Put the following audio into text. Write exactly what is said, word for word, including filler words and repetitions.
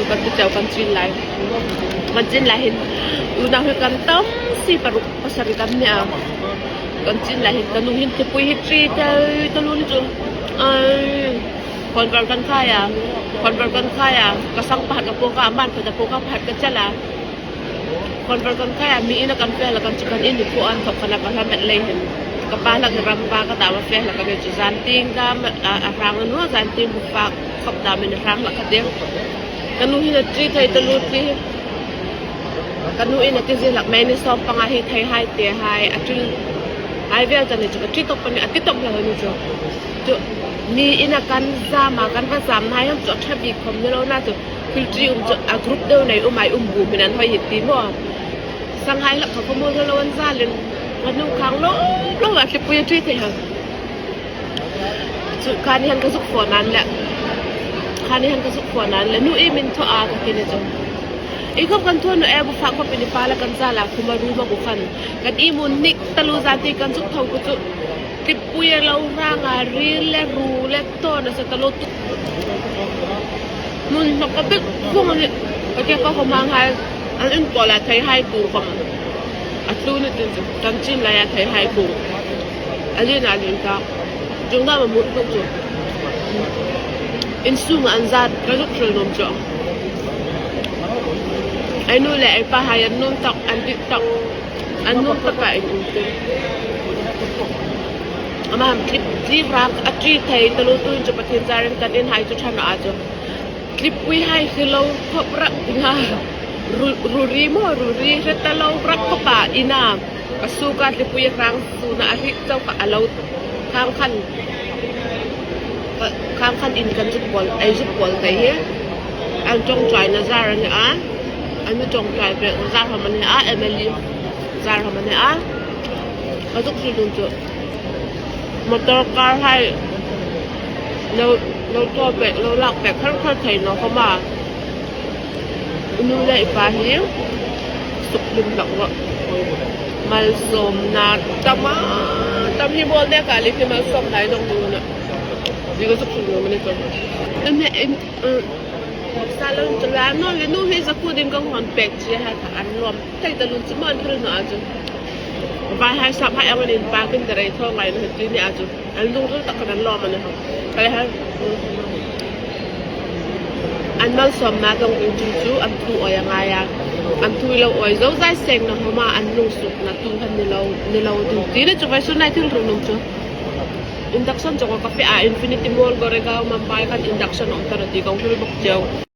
Kan ti chau kan chin lai. Kan chin lai hin, unau hi kan tam si, paruk pasari kan ni a. Kan chin lai hin, ka nu hin thlipui hi ṭi thei taluo ni chu. Ai, Converse kan khai a. Converse kan khai a. Ka sang pakhat ka pawk a, a man pakhat ka pawk a, pakhat ka chal a. Converse kan khai a, mi ina kan fe hlak, kan chu kan in ni phu an thok kan a ka hla met lei hin. Ka pa hlak hi ram pa ka dam a fe hlak ka ni chu, zan tieng dam a, a hrang a nu, zan tieng bu fak khop dam in a hrang hlak ka ding. Ka nu hin a ṭi thei taluo ti. Ka nu in a ti zie hlak, mei ni sawm panga hi thei hai te hai, a ṭul hai vel ta ni chu, ka ṭi tawk pei ni, a ti tawk hlak a ni chu. Chu, mi ina kan zam a, kan va zam hai ham chu a ṭha bik khom ni lo na chu. Thil ṭi um chu a group deu nei um ai um bu min an hoi hi ti maw. Sang hai hlak kha khawmuol lo an zalin, a nu khang lo lo a thlipui a ṭi thei ha. Chu kha ni hin ka zuk phone an le. Kha ni hin ka zuk phone an le. Nu i min thaw a ka ti ni chu. I khop kan thaw naw e, bu fak khop in i pa la kan zala khum a ru ma bu khan. Kan i mun nik taluo zan tieng kan zuk thaw ku chu. Thlipui a lo hrang a, ril le ru le taw nasa taluo tu. Mun hnawk a bik vong a nih. Ka ke ka khom hang hai, an in pawl a thei hai tur khom a tlu ni tin chu, kan chin lai a thei hai tur. A lien a lien ta. Chung dam a mut hluk chu. In sung an zat ka zuk hril nuom chu. Ei nu le ei pa hai an nuom tak, an dik tak. An nuom tak a in um tin. Ama ham thlip, thlip rak a ṭi thei taluo tuin chu Pathien zarin kan in hai chu ṭha naw a chu. Thlipui hai hi lo khop rak ding a. Ru, ru ri maw, ru ri hre ta lo rak khop a ina. Ka suk a thlipui hrang suna a hriet chau kha a lo khang khan. Khang khan in kan zuk pawl, ei zuk pawl thei hi. An ṭawngṭaina zar a ni a. An mi ṭawngṭai pek zar ham a ni a, M L A zar ham a ni a. Ka zuk hril nuom chu. Motor car hai lo, lo thaw pek, lo lak pek khar khar thei naw khom a. I nu le i pa hi suk hlim hlak ro. Malsawmna tam a, tam hi mawl nek a, lip hi malsawmna i dong ding a na. Ni ka zuk hril nuom a ni chu. Em, em, em. Salon chu la naw le, nu hi zakuo ding kan hon pek chi hai kha an lawm thei taluo chu maw, an hril naw a chu. Vai hai sap hai ang in parking te rei thaw ngai naw ti ni a chu. An lungril tak khan an lawm a ni hang. Ka le hai. An malsawmna dong ding chu chu an thu awi a ngai a. An thu lo awi zo zai seng naw khom a, an lungsukna tu khan ni lo, ni lo ding ti ni chu vawisun nai thil hril nuom chu. Induction chu ka fe a, Infinity Mall Goregaon Mumbai khan induction um ta naw ti ka hril bok cheu.